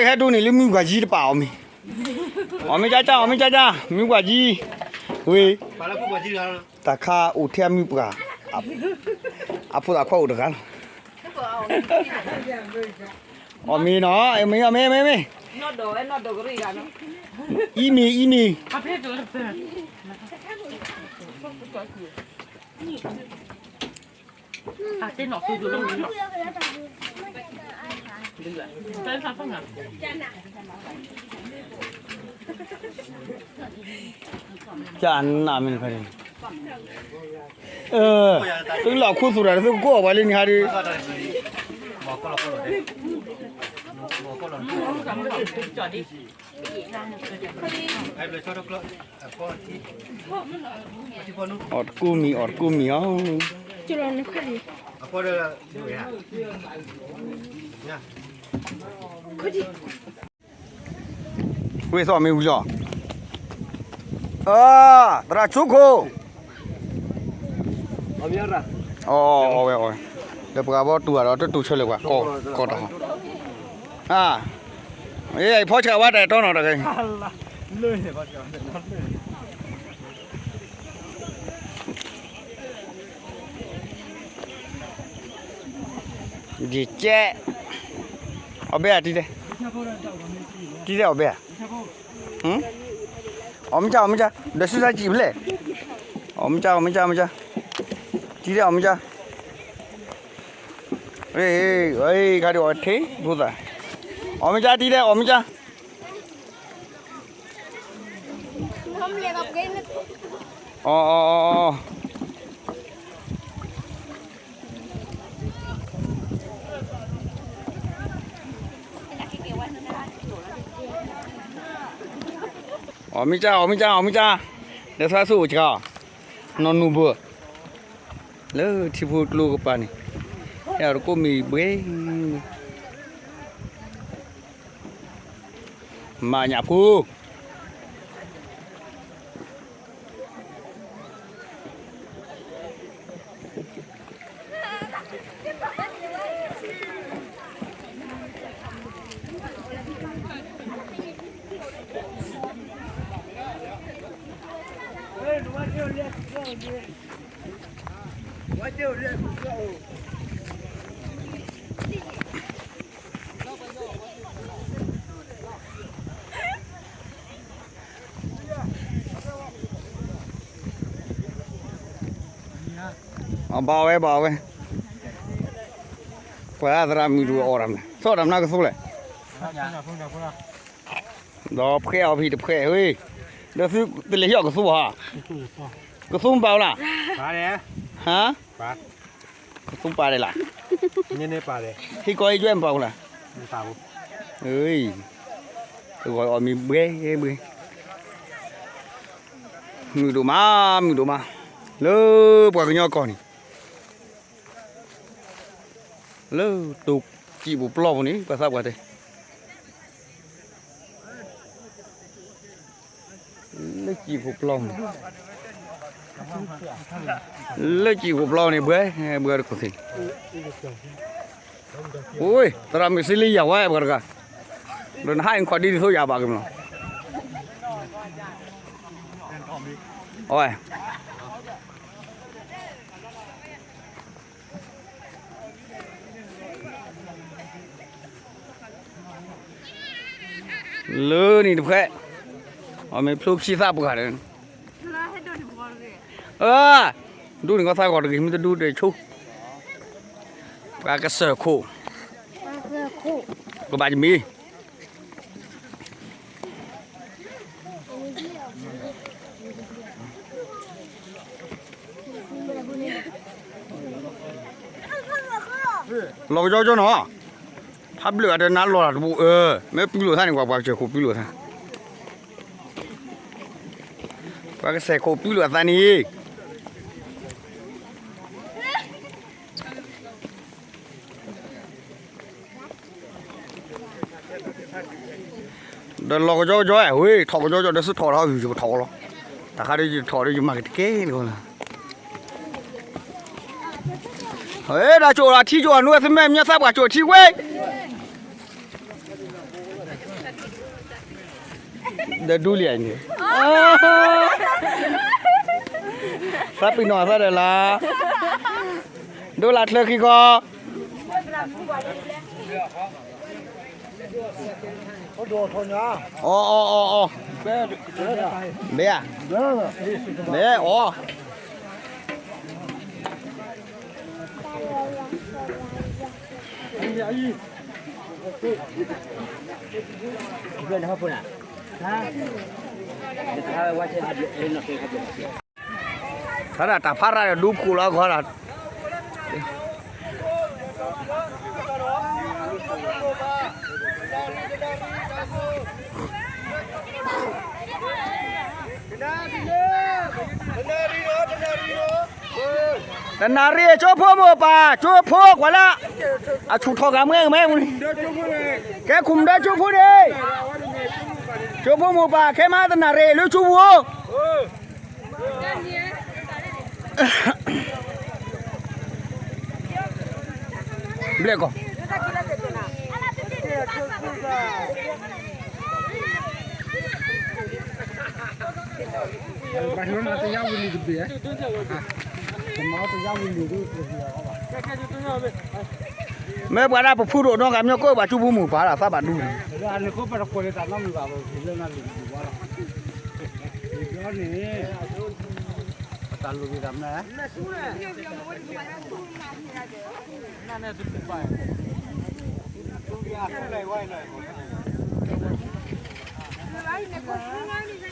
ဟဲဒိးန့ၢ်လၢမုၢ်ပှၢ်ကံတပာ်အီၤမ့ၢ်, အီၣ်မ့ၢ်ကၠၢ်ကၠၢ် အီၣ်မ့ၢ်ကၠၢ်ကၠၢ် မုၢ်ပှၢ်ကံ, ဝ့ၢ်, တၢ်ခါအိၣ်ထဲအမုၢ်ပှၢ်, အဖိသၣ်ခွါအိၣ်တဂၤလီၤ, အီၣ်မ့ၢ်နီၤ အီၣ်မ့ၢ် အီၣ်မ့ၢ် အီၣ်မ့ၢ်, အံၤမ့ၢ် အံၤမ့ၢ်, ကနၣ်မ့ၢ်တဖဲန့ၣ်, သုလီၤခူသူၣ်တၢ် သုကကိးအီၤပှၤလၢနံၤဟါဒီး, အီၣ်တကူမံၤ အီၣ်တကူမံၤအီၤ, ဝ့ၢ်သီၣ်မ့ၢ်ဝံၤလီၤ, သရၣ်ဆိခိၣ်, အဝဲ အဝဲ ဒီးပှၤဘီတူၢ်ဘၣ်ဒီးတတူၢ်ဆၢလၢၤပှၤ, ကီၢ်တၢ်ဟီ, အဖီဆၣ်ဝါတၢ်တီနီၤတၢ်ဂ့ၤ ယကဲ, အီၣ်ဘဲဧါတံၤဒဲး, တံၤဒဲးအီၣ်ဘဲဧါ, အီၣ်မ့ၢ်ကၠၢ် အီၣ်မ့ၢ်ကၠၢ် ဒီးဆူစၢ်ကံၣ်ဖျဲၣ်, အီၣ်မ့ၢ်ကၠၢ် အီၣ်မ့ၢ်ကၠၢ် အီၣ်မ့ၢ်ကၠၢ်, တံၤဒဲးအီၣ်မ့ၢ်ကၠၢ်, ခါဒံးအီၣ်ထဲဖိသၣ်, အီၣ်မ့ၢ်ကၠၢ်တံၤဒဲး အီၣ်မ့ၢ်ကၠၢ် အီ အီၣ်မ့ၢ်ကၠၢ် အီၣ်မ့ၢ်ကၠၢ် အီၣ်မ့ၢ်ကၠၢ်, ဒီးသးဆူၣ်အိၣ်ကီး, နီၢ်နူၢ်ဘိ, လၢထံဖိကျိကပၤန့ၣ်, ဟဲအီၣ်တကိးမံၤဘှဲ, မၤညၣ်ဖိ အဘၣ်ဝဲ ဘၣ်ဝဲ, ပှၤသရၣ်မုၣ်တအိၣ်အီၣ်တၢ်မနုၤ သီၣ်တၢ်မနုၤကသိလဲၣ်, ဒီးဖှဲးအီၣ်ဖံးတဖှဲးဝဲ, ဒီးသုတလဲၤဟံးအီၣ်ကသိဘၣ်, ကသိမပာ်ဝဲလၢ်, ဟါ, ကသိပာ်ဒဲးလၢ်, ဟံးကီးဟံးကွဲမပာ်ဝဲလၢ်, ဂီၤအီၣ်မ့ၤဘှဲဘှဲ, မုာ်ဒိၣ်မး မုာ်ဒိၣ်မး, လၢပှၤကညီကီၢ်န့ၣ် လၢတိၤစံာ်ပူၤပျီပူၤန့ၣ် ပှၤသးပှၢ်တဲ, လၢစံာ်ပူၤပျီပူၤန့ၣ်, လၢစံာ်ပူၤပျီပူၤန့ၣ် ဘှဲ, ဘှဲတခိၣ်သ့ၣ်, အိ, သရၣ်မုၣ်စ့လံယၤဝဲပှၤတဂၤ, ဒီးနဟးအံၤခီၣ်ဒ်ဒ်သိးယၤဘၣ်ကမၣ်လီၤ, အဝဲ လၢန့ၣ်တဖှဲး, အမ့ၢ်ဖျိခံသးပှၢ်ဒီး, ဒိၣ်န့ၣ်ကီသးဂီၤတဂ့ၤ မ့ၢ်တဒူၣ်ဒီးဆိ, ပှၤကစၢၢ်ခိၣ်, ကဘၣ်ယမ့ၢ် လီၤကယီကယီနီၤ, ဖးဘျုးအတနါလီၤတဘိ, မ့ၢ်ပူၤလိာ်သးန့ၣ် ပှၤပှၤကစၢၢ်ခိၣ်ပူၤလိာ်သး, ပှၤကစၢၢ်ခိၣ်ပူၤလိာ်အသးန့ၣ် ဒီးလီၤကယီကယီဝဲ, ထီၣ်ကယီကယီ ဒီးသုထီၣ်ထီၣ် ယကထီၣ်လီၤ, တၢ်ခါဒီးယထီၣ်ဒီးယမၤက့ၤတကဲလီၤ, တၢ်ကၠိၣ်လီၤထံကၠိၣ်အနွဲၣ် သမၢမညီသးပှၢ်ကၠိၣ်ထံဝဲ, ဒီးဒူလံန့ၣ်, သးပ့ၤနီၣ်သးဒီးလၢ, ဒိလၣ်ချၢခံခီ, အီအီအီအီ, ဘဲဧါ, ဘဲအီ သရၣ်တၢ်ဖးရၣ်ဒီးဒူဖှိၣ်လီၤခီလီၤ, တနၣ်ရံၣ် ကၠိဖိမိၢ်ပၢ် ကၠိဖိကွၢ်လၢ, အဆူၣ်ထီၣ်ဂၤမွဲမွဲမူန့ၣ်, ကဲခိၣ်မုၣ်ဒီးကၠိဖိန့ၣ်, ကၠိဖိမိၢ်ပၢ် ခဲမးတနၣ်ရံၣ်လၢကၠိပူၤ ဘျဲၣ်ကီၢ်, မ့ၢ်ပှၤဒၣ်ပဖုဒိၣ်နီၢ်ဂၤမ့ၢ်ကိၣ်ဘၣ်ကၠိဖိမိၢ်ပၢ်လၢသးဘၣ်ဒူန့ၣ်,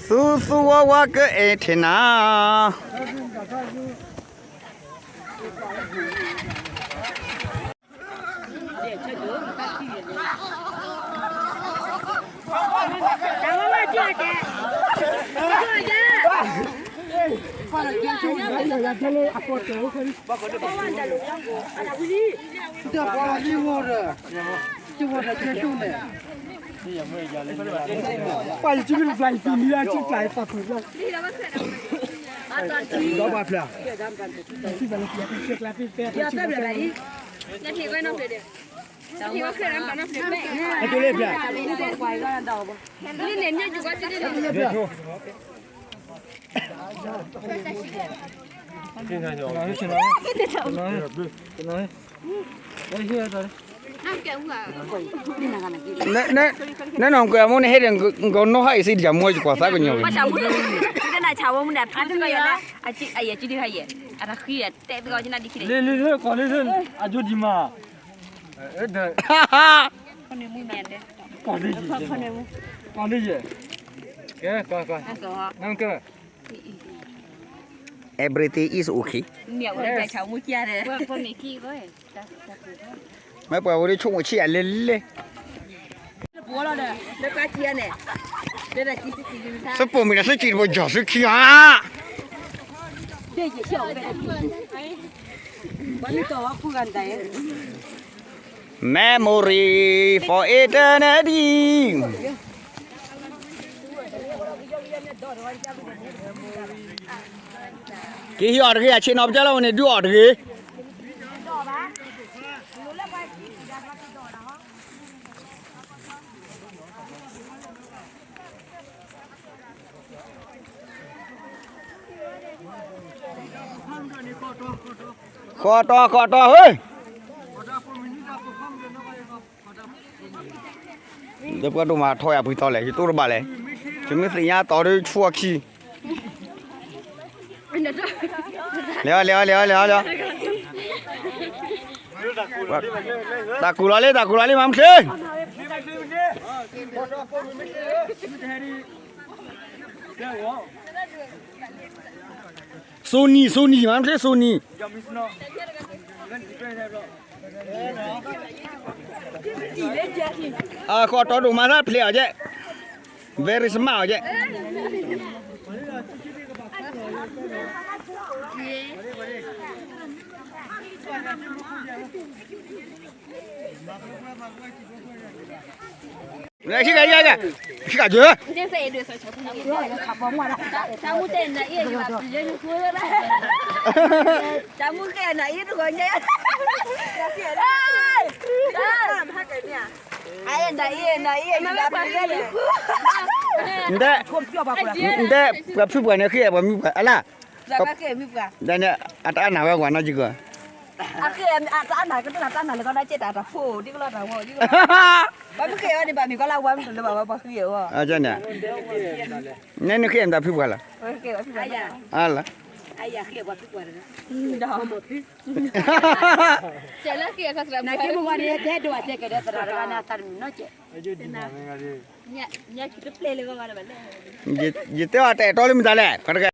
သူသူဝါဝါကအဲၣ်ထံၣ်နၤ နဲနီၢ်ကဲမူန့ၣ်ဟဲဒီး ကနီၢ်ဟးအံၤစံးတၢ်မူယကွၢ်သးကညီၤဝဲ, လံလံလၢကီၢ်လံလၢ အကၠိဒံးမး, ကီၢ်လံယဲ, ကဲ, everything is okay. မ့ၢ်ပှၤဝဲဒၣ်ဆိကမိၣ်ဆံးယၤလဲၣ်လဲၣ်, စပိာ်မုၣ်ဒီးသုစံးတဘိယီၤသုခံဂၤ, တ memory for eternity. က့ၤဟံးအီၣ်တဂ့ၤ အဆ့ၣ်နီၤပတၢ်လီၤဝဲန့ၣ် ဒုးအီၣ်တဂ့ၤ. ဃီတီ ဃီတီ ဟ့ၣ်, ဒီးပှၤဒိၣ်မးထီၣ်ယၤပှံၤသီလဲၣ် ယတိၢ်တဘၣ်လဲၣ်, ယမ့ၢ်သ့ၣ်ညါတီၤဒုးဆူအခံ, လဲၤအီၤ လဲၤအီၤ လဲၤအီၤ လဲၤအီၤ လဲၤအီၤ, တၢ်ကူၣ်လီၤလံ တၢ်ကူၣ်လီၤလံ မၤမုၢ်ချ့ စိနံၤ စိနံၤ မၤမုၢ်ချ့ စိနံၤ, အဃိတီဒိၣ်မၤသးဖျဲးအီၤကဲ, very smart အီၤကဲ. ခံဂၤ ခံဂၤ ခံဂၤ ကၢ, တၢ်မူကဲနၤအံၤတဂီၤညါ, နတဲ, နတဲပှၤဖုပှၢ်န့ၣ် ဃ့ပှၤမုၢ်ပှၢ်အလၢ်, ဒ်န့ၣ် အတအါနၢ်ဝဲကွၢ်နီၢ်ကံကီၢ်, အတအါနၢ်ကတၢၢ်တၢ်နၢ်လၢကီၢ်ဒၣ်ကဲတၢ်တၢ်ဖိဒ်ကလီတၢ်ဝီ, ပှၤမုၢ်ဃ့အီၤန့ၣ် ဘၣ်မ့ၢ်ကီလၢဝါမုၢ်တလၢဘၣ်ဝဲပှၤဃ့အီၤ, နဲနဃ့မတၤဖုပှၢ်လီၤ, အလၢ ယတဲအီၤတၢ်အဲၣ်တီလၢမတၤလဲၣ်, တဂၤ